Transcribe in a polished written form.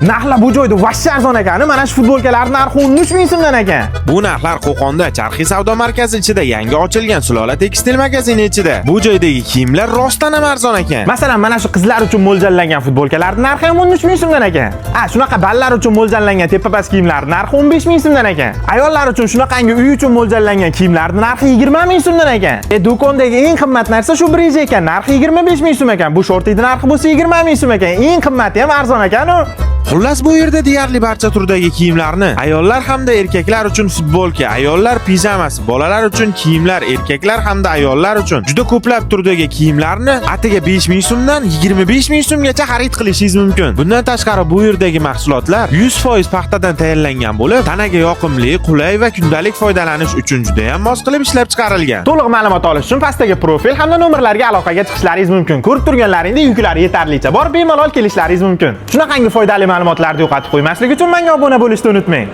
Narxlar bu joyda вообще arzon ekan. Mana shu futbolkalar narxi 13 ming so'mdan ekan. Bu narxlar Qo'qonda Charxi savdo markazi ichida yangi ochilgan Sulola tekstil magazini ichida. Bu joydagi kiyimlar rostdan ham arzon ekan. Masalan, mana shu qizlar uchun mo'ljallangan futbolkalar narxi ham 13 ming so'mdan ekan. A, shunaqa ballar uchun mo'ljallangan tepa-past kiyimlar narxi 15 ming so'mdan ekan. Ayollar uchun shunaqangi uy uchun mo'ljallangan kiyimlar narxi 20 ming so'mdan ekan. E, do'kondagi eng qimmat narsa shu brija ekan, narxi 25 ming so'm ekan. Bu shortning narxi bo'lsa 20 ming so'm ekan. Eng qimmati ham arzon ekan u. Xullas, bu yerda deyarli barcha turdagi kiyimlarni ayollar hamda erkaklar uchun futbolka, ayollar pijamasi, bolalar uchun kiyimlar, erkaklar hamda ayollar uchun juda ko'plab turdagi kiyimlarni atiga 5 ming so'mdan 25 ming so'mgacha xarid qilishingiz mumkin. Bundan tashqari, bu yerdagi mahsulotlar 100% paxtadan tayyorlangan bo'lib, tanaga yoqimli, qulay va kundalik foydalanish uchun juda ham mos qilib ishlab chiqarilgan. To'liq ma'lumot olish uchun pastdagi profil hamda nomerlarga aloqaga chiqishlaringiz mumkin. Ko'rib turganlaringdek yuklar yetarlicha bor, bemalol kelishlaringiz mumkin. Shunaqangi foydali ma'lumotlarni yo'qotib qo'ymaslik uchun menga obuna bo'lishni unutmang.